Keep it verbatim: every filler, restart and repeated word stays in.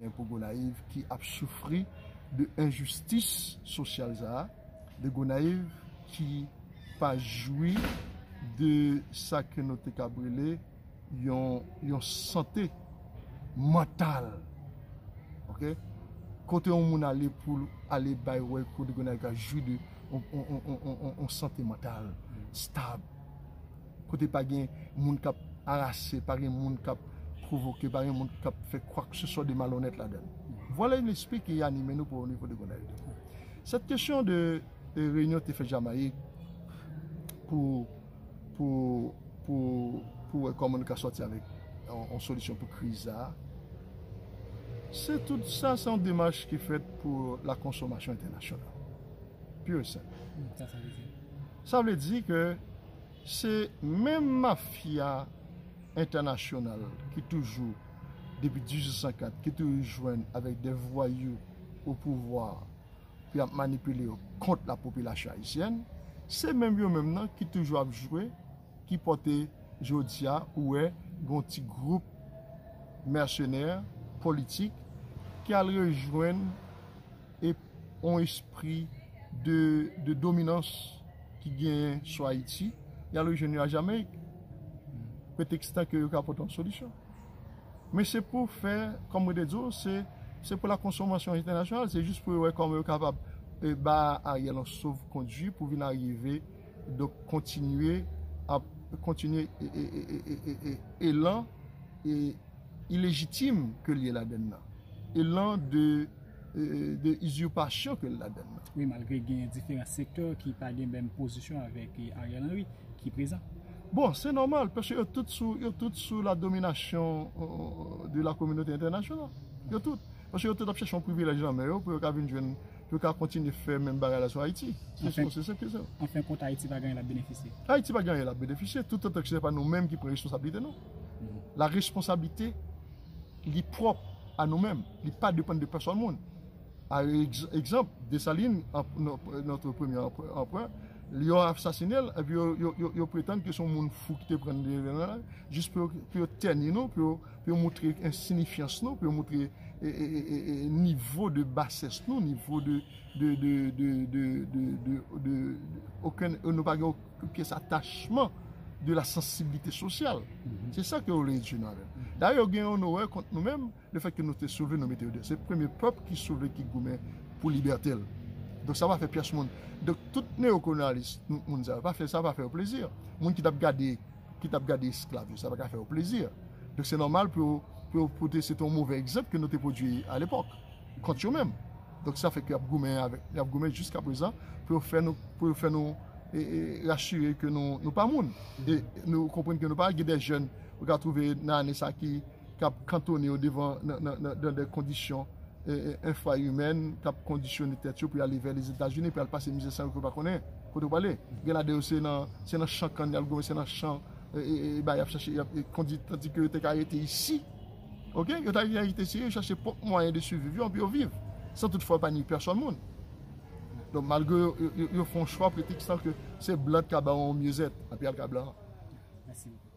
Pou Gonayiv ki ap soufri de enjistis sosyal sa a, de Gonayiv ki pa jwi de sa ke nou te kab rele yon, yon sante mantal. Ok? Kote yon moun ale pou ale bay wè kote Gonayiv ka jwi de yon, yon, yon, yon, yon, yon sante mantal stab. Kote pa gen moun k ap arase, pa gen moun k ap pwovoke, pa gen moun k ap fè kwak se swa de malonèt ladan l. Vwala lespri ki anime nou pou o nivo de Gonayiv. Cette question de, de reyinyon te fèt Jamayik pou, pou, pou, pou wè kòman nou ka sòti avèk yon, yon solisyon pou kriz sa a. Se tout sa, se yon demach ki fèt pou la konsomasyon entènasyonal. Pure and simple. Hmm, sa, sa vle di? Sa vle di ke se menm mafya entènasyonal ki toujou, depi dizuit san kat, ki toujou jwenn avèk de vwayou o pouvwa, pou y ap manipile yo kont la popilasyon ayisyèn, se menm yo menm nan ki toujou ap jwe, ki pote jodi a, ou wè, gen yon ti gwoup mèsenè politik ki al rejwenn e yon espri de, de dominans ki genyen sou Ayiti, y al rejwenn yo a Jameyik. Pretèks tan ke yo ka pote yon solisyon. Men se pou fè, kòm mwen te di w, se, se pou la konsomasyon entènasyonal, se jis pou yo wè kòman yo kapab, e, ba Ariel yon sov kondui pou vin arive, donk, kontinye ap, kontinye, e, e, elan, e, ilejitim ke l ye ladann nan. Elan de, e, de izipasyon ke l ladann nan. Wi, malgre gen diferan sektè ki pa gen menm pozisyon avèk, e, Ariel Henry ki prezan. Bon, se nòmal, paske yo tout sou, yo tout sou la dominasyon, e, de la kominote entènasyonal. Yo tout. Paske yo tout ap chèche yon privilèj nan men yo pou yo ka vin jwenn, pou yo ka kontinye fè menm bagay la sou Ayiti. Se, anfen, se senp ke sa. Anfen kont, Ayiti pa gen anyen l ap benefisye. Ayiti pa gen anyen l ap benefisye, toutotan ke se pa nou menm ki pran responsablite nou. Mhm. La responsabilité, li pwòp a nou menm. Li pa depann de pèsòn moun. A, egz-, egzanp, Desalin, an, no-, notre premier empereur, empereur, yo asasinen l, epi yo, yo, yo, yo pretann ke se yon moun fou ki te pran l, jis pou yo, pou yo tèni nou, pou yo, pou yo montre ensinifyans nou, pou yo montre, e, e, e, e, e, nivo de basès nou, nivo de, de, de, de, de, de, de, de, okenn, nou pa gen okenn pyès atachman de la sansibilite sosyal. Mhm. Se sa ke yo vle di nou avè l. Dayè, yo gen yon onè kont nou menm, lefètke nou te soulve, nou mete yo deyò. Se premye pèp ki soulve, ki goumen pou libète l. Donk, sa pa fè pyès moun. Donk, tout neyokolonyalis, nou, moun sa yo, pa fè, sa pa fè yo plezi. Moun ki t ap gade, ki t ap gade esklav yo, sa pa ka fè yo plezi. Donk, se nòmal pou yo, pou yo, pou te, se te yon move egzanp ke nou te pwodui alepòk, kont yo menm. Donk, sa fè ke y ap goumen avèk, y ap goumen jiskaprezan pou yo fè nou, pou yo fè nou, e, e, rasire ke nou, nou pa moun. E nou konprann ke nou pa gen de jèn, ou ka twouve nan ane sa ki, k ap kantone yo devan, nan, nan, nan, nan de kondisyon, e, e, enfra imèn, k ap kondisyone tèt yo pou y ale vè Lezetazini, pou y al pase mizè san yo ke yo pa konnen kote yo prale. Gen ladan yo se nan, se nan chan kann y al goumen, se nan chan, e, e, e, ba y ap chache, y ap, e, kondi, tandike yo te ka rete isi. Ok? Yo ta rete isi, yo chache pwòp mwayen de siviv yo, anpi yo viv. San toutfwa yo pa nui pèsòn moun. Donk, malgre yo, yo, yo, yo fè yon chwa, pretèks ke se blan ki ka ba yo yon myezèt, anpi al ka blan an. Mèsi bokou.